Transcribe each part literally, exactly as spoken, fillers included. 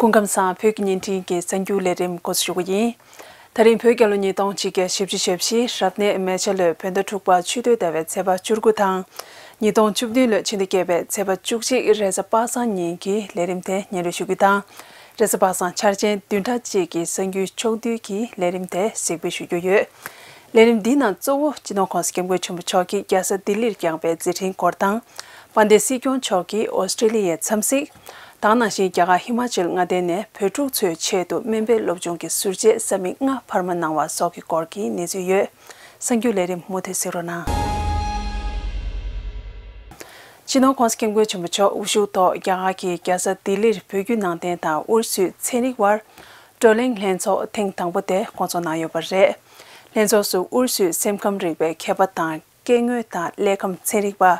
སྐུ་ཁམས་བཟང་། བོད་ཀྱི་བརྙན་འཕྲིན་གྱི་གསར་འགྱུར་ལས་རིམ་འགོ་འཛུགས་ཞུ་གི་ཡིན། ད་རིང་བོད་རྒྱལ་ལོ་ཉིས་སྟོང་གཅིག་བརྒྱ་བཞི་བཅུ་ཞེ་བཞི་རབ་གནས་མེ་བྱ་ལོའི་བོད་ཟླ་དྲུག་པ་ཆུ་སྟོད་ཟླ་བའི་ཚེས་པ་བཅུ་དགུ་དང་། ཉིས་སྟོང་བཅུ་བདུན་ལོའི་ཕྱི་ཟླ་བརྒྱད་པའི་ཚེས་པ་བཅུ་གཅིག་རེས་གཟའ་པ་སངས་ཉིན་གྱི་ལས་རིམ་དེ་སྙན་སྒྲོན་ཞུ་རྒྱུ་དང་། རེས་གཟའ་པ་སངས་འཆར་ཅན་བདུན་ཕྲག་གཅིག་གི་གསར་འགྱུར་ཕྱོགས་བསྡུས་ཀྱི་ལས་རིམ་དེ་གཟིགས་འབུལ་ཞུ་རྒྱུ་ཡོད། ལས་རིམ་འདིའི་ནང་གཙོ་བོ་སྤྱི་ནོར་༸གོང་ས་༸སྐྱབས་མགོན་ཆེན་པོ་མཆོག་གིས་རྒྱལ་ས་ལྡི་ལིར་བསྐྱངས་པའི་མཛད་འཕྲིན་སྐོར་དང་། དཔལ་ལྡན་སྲིད་སྐྱོང་མཆོག་གིས་ཨོ་སི་ཀྲི་ལི་ཡའི་འཚམས་གཟིགས། དེ་ནང་བཞིན་རྒྱ་གར་ཧི་མ་ཅལ་མངའ་སྡེ་ནས་བོད་ཕྲུག་ཚོའི་ཆེད་དུ་སྨན་པའི་སློབ་སྦྱོང་གི་ཟུར་བཅད་ས་མིག་ལྔ་འཕར་མ་གནང་བ་སོགས་ཀྱི་སྐོར་གྱི་གནས་ཚུལ་ཡོད། གསར་འགྱུར་ལས་རིམ་མུ་མཐུད་གཟིགས་རོགས་གནང་། སྤྱི་ནོར་༸གོང་ས་༸སྐྱབས་མགོན་ཆེན་པོ་མཆོག་དབུ་བཞུགས་ཐོག་རྒྱ་གར་གྱི་རྒྱལ་ས་ལྡི་ལིར་བོད་བརྒྱུད་ནང་བསྟན་དང་ཨུ་རུ་སུའི་ཚན་རིག་དབར་བགྲོ་གླེང་ལྷན་ཚོགས་ཐེངས་དང་པོ་དེ་སྐོང་ཚོགས་གནང་ཡོད་པ་རེད། ལྷན་ཚོགས་སུ་ཨུ་རུ་སུའི་སེམས་ཁམས་རིག་པའི་མཁས་པ་དང་། སྐྱེ་དངོས་དང་ཀླད་ཁམས་ཚན་རིག་པ།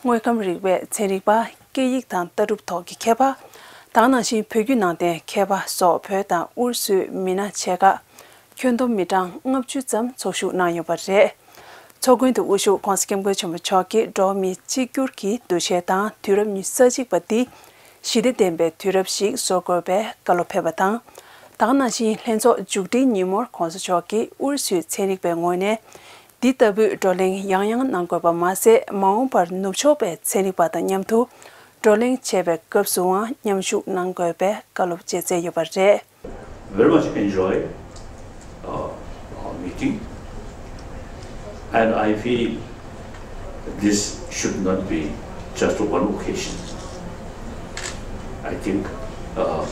དངོས་ཁམས་རིག་པའི་ཚན་རིག་པ། སྐད་ཡིག་དང་ལྟ་གྲུབ་ཐོག་གི་མཁས་པ། དེ་ནང་བཞིན་བོད་བརྒྱུད་ནང་བསྟན་མཁས་པ་སོགས་བོད་དང་ཨུ་རུ་སུའི་མི་སྣ་ཆེ་ཁག་ཁྱོན་བསྡོམས་མི་གྲངས་ལྔ་བཅུ་ཙམ་ཚོགས་ཞུགས་གནང་ཡོད་པ་རེད། ཚོགས་མགོན་དུ་དབུ་བཞུགས་༸གོང་ས་༸སྐྱབས་མགོན་ཆེན་པོ་མཆོག་གིས་འགྲོ་བ་མིའི་གཅིག་གྱུར་གྱི་འདུ་ཤེས་དང་དུས་རབས་ཉི་ཤུ་རྩ་གཅིག་པ་འདི་ཞི་བདེ་ལྡན་པའི་དུས་རབས་ཤིག་བཟོ་དགོས་པའི་བཀའ་སློབ་ཕེབས་པ་དང་། དེ་ནང་བཞིན་ལྷན་ཚོགས་མཇུག་སྒྲིལ་ཉིན་མོར་༸གོང་ས་མཆོག་གིས་ཨུ་རུ་སུའི་ཚན་རིག་པའི་ངོས་ནས། འདི་ལྟ་བུའི་བགྲོ་གླེང་ཡང་ཡང་གནང་དགོས་པ་མ་ཟད། མ་འོངས་པར་ནུབ་ཕྱོགས་པའི་ཚན་རིག་པ་དང་མཉམ་དུ་བགྲོ་གླེང་བྱེད་པའི་སྐབས་སུའང་མཉམ་ཞུགས་གནང་དགོས་པའི་བཀའ་སློབ་བཅས་བསྩལ་ཡོད་པ་རེད། Very much enjoy uh, our meeting, and I feel this should not be just one occasion. I think uh,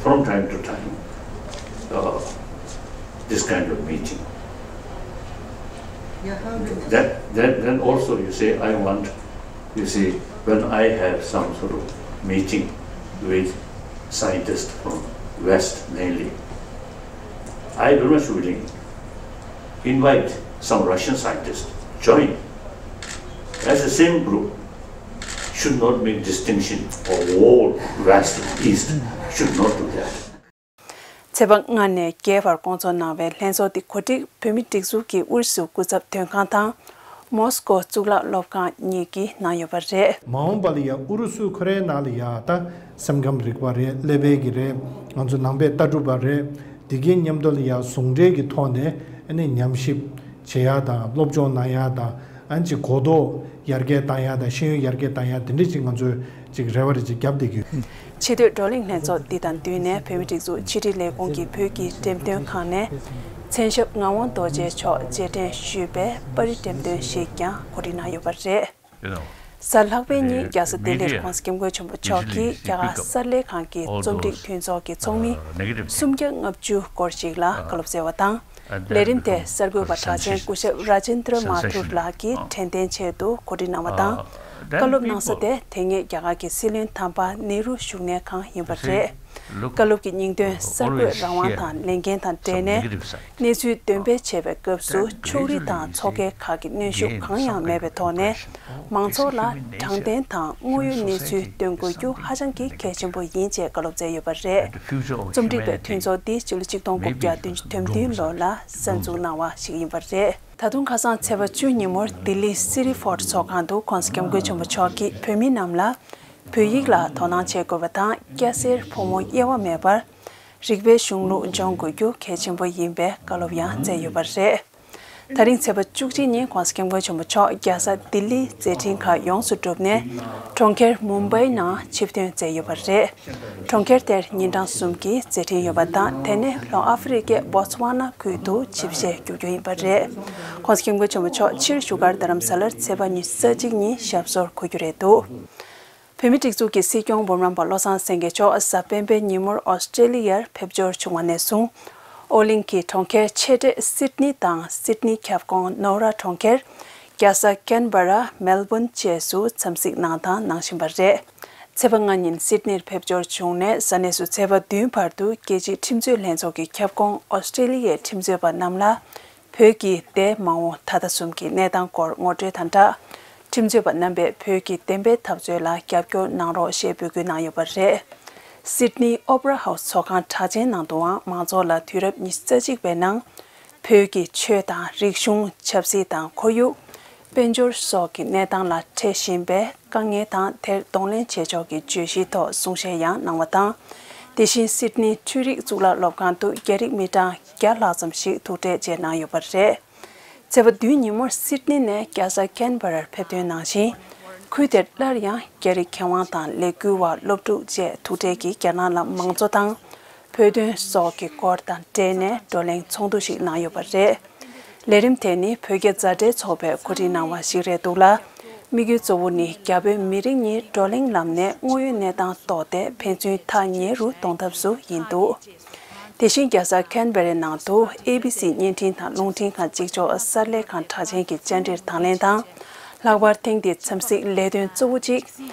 from time to time, uh, this kind of meeting. Then, then, then also you say, I want, you see, when I have some sort of meeting with scientists from West mainly, I very much willing invite some Russian scientists join as the same group should not make distinction of all West and East, should not do that. ཚེས་པ་ལྔ་ནས་བརྒྱད་བར་སྐོང་ཚོགས་གནང་བའི་ལྷན་ཚོགས་འདི་གོ་སྒྲིག་བོད་མིའི་སྒྲིག་འཛུགས་ཀྱི་ཨུ་རུ་སུ་སྐུ་ཚབ་དོན་ཁང་དང་། མོ་སི་ཀོ་གཙུག་ལག་སློབ་ཁང་གཉིས་ཀྱིས་གནང་ཡོད་པ་རེད། མ་འོངས་པ་ལ་ཡང་ཨུ་རུ་སུའི་ཁོ་རའི་ནང་ལ་ཡང་ད་སེམས་ཁམས་རིག་པ་རེད། ཀླད་པའི་གི་རེད། ང་ཚོ་ནང་པའི་ལྟ་གྲུབ་པ་རེད། དེ་གའི་མཉམ་དུ་ལ་ཡང་ཟུང་འབྲེལ་གྱི་ཐོག་ནས་ཨ་ནི་ཉམས་ཞིབ་བྱེད་ཡག་དང་སློབ་སྦྱོང་གནང་ཡག་དང་། ཨ་ནི་གོ་རྟོགས་ཡར་རྒྱས་བཏང་ཡག་དང་ཤེས་ཡོན་ཡར་རྒྱས་བཏང་ཡག་དེ་འདྲ་ཅིག་ང་ཚོས་ཅིག་རེ་བ་རེ་ཅིག་བརྒྱབ་བསྡད་ཀྱི་ཡོད། ཆེས་མཐོའི་བགྲོ་གླེང་ལྷན་ཚོགས་འདི་དང་བསྟུན་ནས་བོད་མིའི་སྒྲིག་འཛུགས་ཕྱི་དྲིལ་ལས་ཁུངས་ཀྱི་བོད་ཀྱི་འགྲེམས་སྟོན་ཁང་ནས་མཚན་ཞབས་ངག་དབང་རྡོ་རྗེ་མཆོག་རྗེས་དྲན་ཞུས་པའི་པར་རིས་འགྲེམས་སྟོན་ཞིག་ཀྱང་གོ་སྒྲིག་གནང་ཡོད་པ་རེད། གཟའ་ལྷག་པའི་ཉིན་རྒྱལ་ས་ལྡི་ལིར་༸གོང་ས་༸སྐྱབས་མགོན་ཆེན་པོ་མཆོག་གིས་རྒྱ་གར་གསར་ལྷན་ཁང་གི་རྩོམ་སྒྲིག་མཐུན་ཚོགས་ཀྱི་ཚོགས་མི་སུམ་བརྒྱ་ལྔ་བཅུ་སྐོར་ཞིག་ལ་བཀའ་སློབ་སྩལ་བ་དང་། ལས་རིམ་དེ་གསར་འགོད་པ་གྲགས་ཅན་སྐུ་ཞབས་Rajendra Mathur་ལགས་ཀྱིས་དྲན་རྟེན་ཆེད་དུ་གོ་སྒྲིག་གནང་བ་དང་། བཀའ་སློབ་གནང་ས་དེ་དེ་སྔའི་རྒྱ་གར་གྱི་སྲིད་བློན་དམ་པ་ནེ་རུ་བཞུགས་གནས་ཁང་ཡིན་པ་རེད། བཀའ་སློབ་ཀྱི་སྙིང་དོན་གསར་འགོད་རང་དབང་དང་ལས་འགན་དང་འབྲེལ་ནས་གནས་ཚུལ་འདོན་སྤེལ་བྱེད་པའི་སྐབས་སུ་ཕྱོགས་རིས་དང་ཚོགས་སྒེར་ཁག་གི་གནོན་ཤུགས་གང་ཡང་མེད་པའི་ཐོག་ནས་མང་ཚོགས་ལ་དྲང་བདེན་དང་དངོས་ཡོད་གནས་ཚུལ་སྟོན་དགོས་རྒྱུ་ཧ་ཅང་གི་གལ་ཆེན་པོ་ཡིན་ཅེས་བཀའ་སློབ་སྩལ་ཡོད་པ་རེད། རྩོམ་སྒྲིག་པའི་མཐུན་ཚོགས་འདི་སྤྱི་ལོ་ཆིག་སྟོང་དགུ་བརྒྱ་བདུན་ཅུ་དོན་བདུན་ལོ་ལ་གསར་འཛུགས་གནང་བ་ཞིག་ཡིན་པ་རེད། ད་དུང་ཁ་སང་ཚེས་པ་བཅུ་ཉིན་མོར་ལྡི་ལི་སི་ཊི་ཕོར་ཊི་ཚོགས་ཁང་དུ་༸གོང་ས་༸སྐྱབས་མགོན་ཆེན་པོ་མཆོག་གིས་བོད་མི་རྣམས་ལ་བོད་ཡིག་ལ་དོ་སྣང་བྱེད་དགོས་པ་དང་། སྐྱ་སེར་ཕོ་མོ་དབྱེ་བ་མེད་པར་རིག་པའི་གཞུང་ལུགས་སྦྱོང་དགོས་རྒྱུ་གལ་ཆེན་པོ་ཡིན་པའི་བཀའ་སློབ་ཡང་སྩལ་ཡོད་པ་རེད། ད་རིང་ཚེས་པ་བཅུ་གཅིག་ཉིན་༸གོང་ས་༸སྐྱབས་མགོན་ཆེན་པོ་མཆོག་རྒྱལ་ས་ལྡི་ལིའི་མཛད་འཕྲིན་ཁག་ཡོངས་སུ་གྲུབ་ནས་གྲོང་ཁྱེར་མུམ་བྷའི་ནང་ཆིབས་ཐོན་མཛད་ཡོད་པ་རེད། གྲོང་ཁྱེར་དེར་ཉིན་གྲངས་གསུམ་གྱི་མཛད་འཕྲིན་ཡོད་པ་དང་། དེ་ནས་ལྷོ་ཨ་ཧྥེ་རི་ཁའི་བོ་ཙི་ཝ་ན་ཁུལ་དུ་ཆིབས་ཞལ་བསྒྱུར་རྒྱུ་ཡིན་པ་རེད། ༸གོང་ས་༸སྐྱབས་མགོན་ཆེན་པོ་མཆོག་ཕྱིར་བཞུགས་སྒར་རྡ་རམ་ས་ལར་ཚེས་པ་ཉི་ཤུ་རྩ་གཅིག་ཉིན་ཞབས་སོར་འཁོད་རྒྱུ་རེད་འདུག་བོད་མིའི་སྒྲིག་འཛུགས་ཀྱི་སྲིད་སྐྱོང་འབུམ་རམས་པ་བློ་བཟང་སེང་གེ་མཆོག་གཟའ་སྤེན་པའི་ཉིན་མོར་ཨོ་སི་ཀྲེ་ལི་ཡར་ཕེབས་འབྱོར་བྱུང་བ་ནས་བཟུང་། ཨོ་གླིང་གི་གྲོང་ཁྱེར་ཆེ་གྲས་སིད་ནི་དང་སིད་ནི་ཁྱབ་ཁོངས་ནོར་ཝ་གྲོང་ཁྱེར། རྒྱལ་ས་ཀན་བྷ་ར། མེལ་བོན་བཅས་སུ་འཚམས་གཟིགས་གནང་དང་གནང་བཞིན་པ་རེད། ཚེས་པ་ལྔ་ཉིན་སིད་ནིར་ཕེབས་འབྱོར་བྱུང་ནས་ས་གནས་སུ་ཚེས་པ་བདུན་བར་དུ་རྒྱལ་སྤྱིའི་ཁྲིམས་རྩོད་ལྷན་ཚོགས་ཀྱི་ཁྱབ་ཁོངས་ཨོ་སི་ཀྲེ་ལི་ཡའི་ཁྲིམས་རྩོད་པ་རྣམས་ལ། བོད་ཀྱི་འདས་མ་འོངས་ད་ལྟ་གསུམ་གྱི་གནས་སྟངས་སྐོར་ངོ་སྤྲོད་དང་སྦྲགས། ཁྲིམས་རྩོད་པ་རྣམ་པས་བོད་ཀྱི་བདེན་པའི་འཐབ་རྩོད་ལ་རྒྱབ་སྐྱོར་གནང་རོགས་ཞེས་འབོད་སྐུལ་གནང་ཡོད་པ་རེད། སིད་ནི་ཨོ་པེ་ར་ཧའུ་སི་ཚོགས་ཁང་གྲགས་ཅན་ནང་དུའང་མང་ཚོགས་ལ་དུས་རབས་ཉི་ཤུ་རྩ་གཅིག་པའི་ནང་བོད་ཀྱི་ཆོས་དང་རིག་གཞུང་། ཆབ་སྲིད་དང་ཁོར་ཡུག་དཔལ་འབྱོར་སོགས་ཀྱི་གནས་སྟངས་ལ་འཕྲད་བཞིན་པའི་དཀའ་ངལ་དང་དེར་གདོང་ལེན་བྱེད་ཕྱོགས་ཀྱི་བརྗོད་གཞིའི་ཐོག་གསུང་བཤད་ཡང་གནང་བ་དང་། དེ་བཞིན་སིད་ནི་འཕྲུལ་རིག་གཙུག་ལག་སློབ་ཁང་དུ་རྒྱ་རིགས་མི་གྲངས་བརྒྱ་ལྷག་ཙམ་ཞིག་ཐུག་འཕྲད་བཅས་གནང་ཡོད་པ་རེད། ཚེས་པ་བདུན་ཉིན་མོར་སིད་ནི་ནས་རྒྱལ་ས་ཁན་བྷ་རར་ཕེབས་དོན་ནང་བཞིན། ཁུལ་དེར་སླར་ཡང་རྒྱ་རིགས་མཁས་དབང་དང་ལས་འགུལ་བ། སློབ་ཕྲུག་བཅས་ཐུག་འཕྲད་ཀྱིས་རྒྱ་ནག་ལ་མང་གཙོ་དང་། བོད་དོན་སོགས་ཀྱི་སྐོར་དང་འབྲེལ་ནས་བགྲོ་གླེང་ཚོགས་འདུ་ཞིག་གནང་ཡོད་པ་རེད། ལས་རིམ་དེ་ནི་བོད་རྒྱ་མཛའ་འབྲེལ་ཚོགས་པས་གོ་སྒྲིག་གནང་བ་ཞིག་རེད་འདུག་ལ། དམིགས་ཡུལ་གཙོ་བོ་ནི་རྒྱ་བོད་མི་རིགས་གཉིས་བགྲོ་གླེང་ལམ་ནས་དངོས་ཡོད་གནས་སྟངས་རྟོགས་ཏེ་ཕན་ཚུན་ཐག་ཉེ་རུ་གཏོང་ཐབས་སུ་ཡིན་འདུག་དེ་བཞིན་རྒྱལ་ས་ཁན་བྷ་རའི་ནང་དུ་ཨེ་བི་སི་བརྙན་འཕྲིན་དང་རླུང་འཕྲིན་ཁང་གཅིག་ལྕོགས་གསར་ལས་ཁང་གྲགས་ཅན་གྱི་བཅར་འདྲིར་དང་ལེན་དང་། ལྷག་པར་ཐེངས་འདིའི་འཚམས་གཟིགས་ལས་དོན་གཙོ་བོ་གཅིག་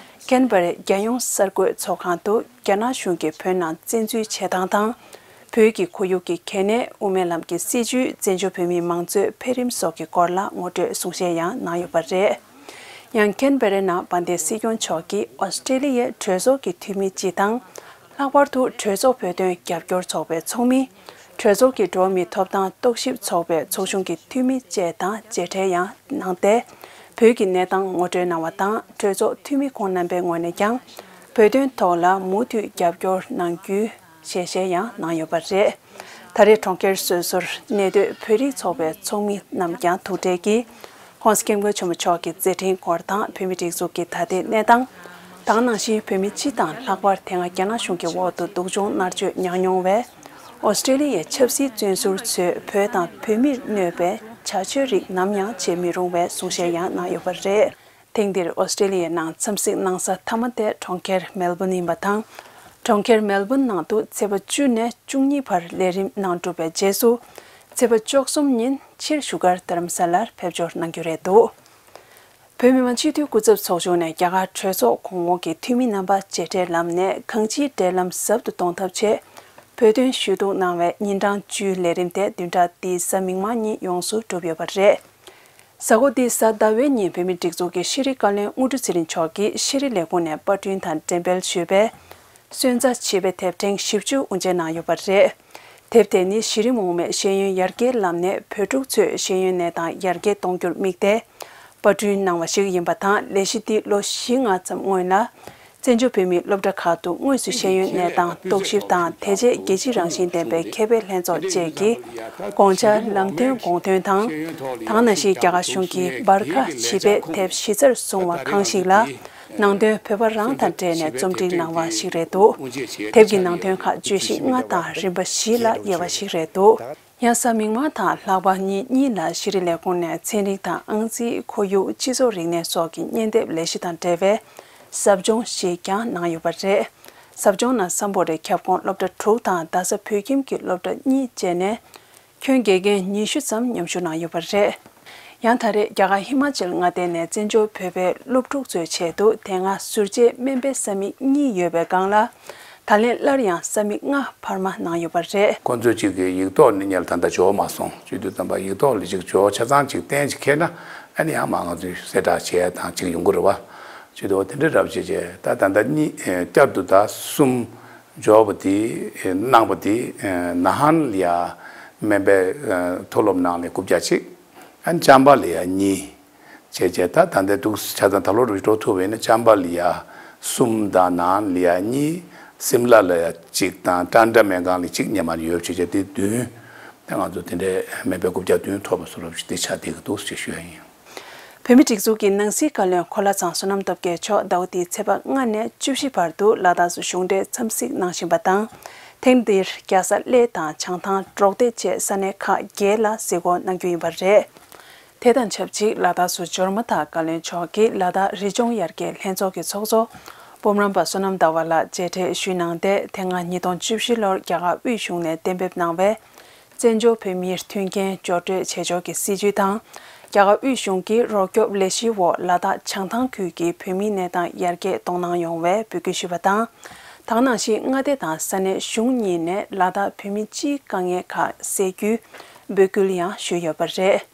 ཁན་བྷ་རའི་རྒྱལ་ཡོངས་གསར་འགོད་ཚོགས་ཁང་དུ་རྒྱ་ནག་གཞུང་གིས་བོད་ནང་བཙན་འཛུལ་བྱེད་སྟངས་དང་། བོད་ཀྱི་ཁོར་ཡུག་གི་གལ་གནད། དབུ་མའི་ལམ་གྱི་སྲིད་བྱུས། བཙན་བྱོལ་བོད་མིའི་མང་གཙོའི་འཕེལ་རིམ་སོགས་ཀྱི་སྐོར་ལ་ངོ་སྤྲོད་གསུང་བཤད་ཡང་གནང་ཡོད་པ་རེད། ཡང་ཁན་བྷེ་རའི་ནང་དཔལ་ལྡན་སྲིད་སྐྱོང་མཆོག་གིས་ཨོ་སི་ཀྲེ་ལི་ཡའི་གྲོས་ཚོགས་ཀྱི་འཐུས་མི་སྤྱི་དང་། ལྷག་པར་དུ་གྲོས་ཚོགས་བོད་དོན་རྒྱབ་སྐྱོར་ཚོགས་པའི་ཚོགས་མི། གྲོས་ཚོགས་ཀྱི་འགྲོ་བ་མིའི་ཐོབ་ཐང་རྟོག་ཞིབ་ཚོགས་པའི་ཚོགས་ཆུང་གི་འཐུས་མི་བཅས་དང་མཇལ་འཕྲད་ཡང་གནང་སྟེ། བོད་ཀྱི་གནས་སྟངས་ངོ་སྤྲོད་གནང་བ་དང་། གྲོས་ཚོགས་འཐུས་མི་ཁོང་རྣམ་པའི་ངོས་ནས་ཀྱང་། བོད་དོན་ཐོག་ལ་མུ་མཐུད་རྒྱབ་སྐྱོར་གནང་རྒྱུའི་ཞལ་བཞེས་ཡང་གནང་ཡོད་པ་རེད། ད་རེས་གྲོང་ཁྱེར་སོ་སོར་གནས་སྡོད་བོད་རིགས་ཚོགས་པའི་ཚོགས་མི་རྣམས་ཀྱང་ཐུག་འཕྲད་ཀྱིས། ྋགོང་ས་ྋསྐྱབས་མགོན་ཆེན་པོ་མཆོག་གི་མཛད་འཕྲིན་སྐོར་དང་། བོད་མིའི་སྒྲིག་འཛུགས་ཀྱི་ད་ལྟའི་གནས་སྟངས། དེ་ནང་བཞིན་བོད་མི་སྤྱི་དང་། ལྷག་པར་དེ་སྔ་རྒྱ་ནག་གཞུང་གི་འོག་ཏུ་སྡུག་སྦྱོང་མནར་གཅོད་མྱངས་མྱོང་བའི་ཨོ་སི་ཀྲེ་ལི་ཡའི་ཆབ་སྲིད་བཙོན་ཟུར་ཚོས་བོད་དང་བོད་མིར་གནོད་པའི་བྱ་སྤྱོད་རིགས་ནམ་ཡང་བྱེད་མི་རུང་བའི་གསུང་བཤད་ཡང་གནང་ཡོད་པ་རེད། ཐེངས་འདིར་ཨོ་སི་ཀྲེ་ལི་ཡའི་ནང་འཚམས་གཟིགས་གནང་ས་མཐའ་མ་དེ་གྲོང་ཁྱེར་མེལ་བོན་ཡིན་པ་དང་། གྲོང་ཁྱེར་མེལ་བོན་ནང་དུ་ཚེས་པ་བཅུ་ནས་བཅུ་གཉིས་བར་ལས་རིམ་གནང་གྲུབ་པའི་རྗེས་སུ། ཚེས་པ་བཅུ་གསུམ་ཉིན་ཕྱིར་བཞུགས་སྒར་རྡ་རམ་ས་ལར་ཕེབས་འབྱོར་གནང་རྒྱུ་རེད་འདུག་བོད་མི་མང་སྤྱི་འཐུས་སྐུ་ཚབ་ཚོགས་ཆུང་ནས་རྒྱ་གར་གྲོས་ཚོགས་གོང་འོག་གི་འཐུས་མི་རྣམ་པ་མཇལ་འཕྲད་ལམ་ནས་གང་ཅིའི་འབྲེལ་ལམ་ཟབ་ཏུ་གཏོང་ཐབས་ཆེད། བོད་དོན་ཞུ་གཏུག་གནང་བའི་ཉིན་གྲངས་བཅུའི་ལས་རིམ་དེ་བདུན་ཕྲག་འདིའི་གཟའ་མིག་དམར་ཉིན་ཡོངས་སུ་གྲུབ་ཡོད་པ་རེད། གཟའ་འཁོར་འདིའི་གཟའ་ཟླ་བའི་ཉིན་བོད་མིའི་སྒྲིག་འཛུགས་ཀྱི་ཤེས་རིག་བཀའ་བློན་དངོས་གྲུབ་ཚེ་རིང་མཆོག་གིས་ཤེས་རིག་ལས་ཁུངས་ནས་པར་སྐྲུན་དང་འགྲེམས་སྤེལ་ཞུས་པའི། སོན་རྩ་བྱིས་པའི་དེབ་ཕྲེང་བཞི་བཅུ་དབུ་འབྱེད་གནང་ཡོད་པ་རེད། དེབ་དེ་ནི་གཞི་རིམ་འོག་མའི་ཤེས་ཡོན་ཡར་རྒྱས་ལམ་ནས་བོད་ཕྲུག་ཚོའི་ཤེས་ཡོན་གནས་སྟངས་ཡར་རྒྱས་གཏོང་རྒྱུར་དམིགས་ཏེ། པར་སྐྲུན་གནང་བ་ཞིག་ཡིན་པ་དང་། ལས་གཞི་འདི་ལོ་བཞི་ལྔ་ཙམ་སྔོན་ལ། བཙན་བྱོལ་བོད་མིའི་སློབ་གྲྭ་ཁག་ཏུ་དངོས་སུ་ཤེས་ཡོན་གནས་སྟངས་རྟོག་ཞིབ་དང་། དེ་རྗེས་རྒྱལ་སྤྱིའི་རང་བཞིན་ལྡན་པའི་མཁས་པའི་ལྷན་ཚོགས་བཅས་ཀྱིས་དགོངས་འཆར་ལམ་སྟོན་དགོངས་དོན་དང་། དེ་ནང་བཞིན་རྒྱ་གར་གཞུང་གིས་འབར་ཁ་བྱིས་པའི་དེབ་གཞི་རྩར་བཟུང་བ་གང་ཞིག་ལ། ནང་དོན་བོད་པ་རང་དང་འབྲེལ་ནས་རྩོམ་སྒྲིག་གནང་བ་ཞིག་རེད་འདུག་དེབ་ཀྱི་ནང་དོན་ཁག་བརྗོད་གཞི་ལྔ་དང་རིམ་པ་བཞི་ལ་དབྱེ་བ་ཞིག་རེད་འདུག་ཡང་གཟའ་མིག་དམར་དང་ལྷག་པ་ཉིན་གཉིས་ལ་ཤེས་རིག་ལས་ཁུངས་ནས་ཚན་རིག་དང་ཨང་རྩིས། ཁོར་ཡུག་སྤྱི་ཚོགས་རིག་གནས་སོགས་ཀྱི་བརྙན་དེབ་ལས་གཞི་དང་འབྲེལ་བའི་ཟབ་སྦྱོང་ཞིག་ཀྱང་གནང་ཡོད་པ་རེད། ཟབ་སྦྱོང་ནང་སམ་བྷོ་ཊའི་ཁྱབ་ཁོངས་སློབ་གྲྭ་དྲུག་དང་རྡ་ས་བོད་ཁྱིམ་གྱི་སློབ་གྲྭ་གཉིས་བཅས་ནས། ཁྱོན་དགེ་རྒན་ཉི་ཤུ་ཙམ་མཉམ་ཞུགས་གནང་ཡོད་པ་རེད། ཡང་ད་རེས་རྒྱ་གར་ཧི་མ་ཅལ་མངའ་སྡེ་ནས་བཙན་བྱོལ་བོད་པའི་སློབ་ཕྲུག་ཚོའི་ཆེད་དུ་དེ་སྔ་ཟུར་བཅད་སྨན་པའི་ས་མིག་གཉིས་ཡོད་པའི་སྒང་ལ། ད་ལན་སླར་ཡང་ས་མིག་ལྔ་འཕར་མ་གནང་ཡོད་པ་རེད། ཁོང་ཚོས་གཅིག་གི་ཡིག་ཐོག་ནས་ཉར་ད་ལྟ་འབྱོར་མ་སོང་། བྱེད་དུས་ཙམ་པ་ཡིག་ཐོག་ལ་གཅིག་འབྱོར་ཆ་ཚང་གཅིག་གཏན་གཅིག་འཁེལ་ན། ཨ་ནི་ཡང་མ་ང་ཚོས་གསལ་བསྒྲགས་བྱས་དང་གཅིག་ཡོང་གི་རེད་བ། བྱེད་དུས་དེ་འདྲ་རབ་བྱས་བྱས་ད་ད་ལྟ་གཉིས་བསྐྱར་དུ་ད་གསུམ་འབྱོར་བ་དེ་གནང་བ་དེ་ནཱ་ཧན་ལ་ཡ་སྨན་པའི་མཐོ་སློབ་ནང་ནས་རྐུབ་བཀྱག་གཅིག་ཨ་ནི་ཅམ་པ་ལ་ཡ་གཉིས། བྱས་བྱས་ད་ད་ལྟའི་འདུག་ཆ་ཚང་ད་ལོ་རུ་འགྲོ་ཐུབ་པ་ཡིན་ན་ཅམ་པ་ལ་ཡ་གསུམ་དང་ནཱ་ཧན་ལ་ཡ་གཉིས། སིམ་ལ་ལ་ཡ་གཅིག་དང་ཀྲན་ཏྲ་སྨན་ཁང་ལ་གཅིག་སྔོན་མ་ཡོད། བྱས་བྱས་དེ་བདུན། ད་ང་ཚོ་དེ་འདྲའི་སྨན་པའི་རྐུབ་བཀྱག་བདུན་ཐོབ་པ་སོགས་རབ་ཅིག་དེ་ཆགས་བསྡད་ཀྱི་འདུག་ཅེས་ཞུ་ཡ་ཡིན། བོད་མིའི་སྒྲིག་འཛུགས་ཀྱི་ནང་སྲིད་བཀའ་བློན་གོ་ལ་ཚང་བསོད་ནམས་སྟོབས་རྒྱལ་མཆོག་ཟླ་བ་འདིའི་ཚེས་པ་ལྔ་ནས་བཅུ་བཞི་བར་དུ་ལ་དྭགས་སུ་གཞུང་འབྲེལ་འཚམས་གཟིགས་གནང་བཞིན་པ་དང་། ཐེངས་འདིར་རྒྱལ་ས་གླེ་དང་བྱང་ཐང་། འབྲོག་སྡེ་བཅས་ས་གནས་ཁག་བརྒྱད་ལ་གཟིགས་སྐོར་གནང་རྒྱུ་ཡིན་པ་རེད། དེ་དང་ཆབས་ཅིག་ལ་དྭགས་སུ་འབྱོར་མ་ཐག་བཀའ་བློན་མཆོག་གིས་ལ་དྭགས་རི་ལྗོངས་ཡར་རྒྱས་ལྷན་ཚོགས་ཀྱི་ཚོགས་གཙོ་སྤོམ་རམ་པ་བསོད་ནམས་ཟླ་བ་ལགས་མཇལ་འཕྲད་ཞུས་གནང་སྟེ། དེ་སྔ་ཉིས་སྟོང་བཅུ་བཞི་ལོར་རྒྱ་གར་དབུས་གཞུང་ནས་གཏན་འབེབས་གནང་བའི། བཙན་བྱོལ་བོད་མིའི་མཐུན་རྐྱེན་སྦྱོར་སྤྲོད་བྱེད་ཕྱོགས་ཀྱི་སྲིད་བྱུས་དང་། རྒྱ་གར་དབུས་གཞུང་གི་རོགས་སྐྱོབ་ལས་གཞིའི་འོག་ལ་དྭགས་བྱང་ཐང་ཁུལ་གྱི་བོད་མིའི་གནས་སྟངས་ཡར་རྒྱས་གཏོང་གནང་ཡོང་བའི་འབོད་སྐུལ་ཞུས་པ་དང་། དེ་ནང་བཞིན་མངའ་སྡེ་དང་ས་གནས་གཞུང་གཉིས་ནས་ལ་དྭགས་བོད་མི་སྤྱིའི་དཀའ་ངལ་ཁག་སེལ་རྒྱུའི་འབོད་སྐུལ་ཡང་ཞུས་ཡོད་པ་རེད།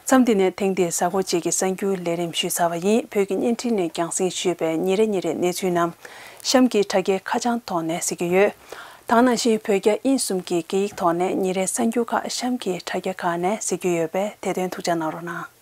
མཚམས་འདི་ནས་ཐེངས་འདིའི་གཟའ་འཁོར་གཅིག་གི་གསར་འགྱུར་ལས་རིམ་ཞུས་ཚར་བ་ཡིན། བོད་ཀྱི་བརྙན་འཕྲིན་ནས་རྒྱང་སྲིང་ཞུས་པའི་ཉིན་རེ་ཉིན་རེའི་གནས་ཚུལ་རྣམས་གཤམ་གྱི་དྲ་རྒྱའི་ཁ་བྱང་ཐོག་ནས་གཟིགས་ཀྱི་ཡོད། དེ་ནང་བཞིན་བོད་རྒྱ་དབྱིན་གསུམ་གྱི་སྐད་ཡིག་ཐོག་ནས་ཉིན་རེའི་གསར་འགྱུར་ཁག་གཤམ་གྱི་དྲ་རྒྱ་ཁག་ནས་གཟིགས་རྒྱུ་ཡོད་པས་དེ་དོན་ཐུགས་འཇགས་གནང་རོགས་གནང་།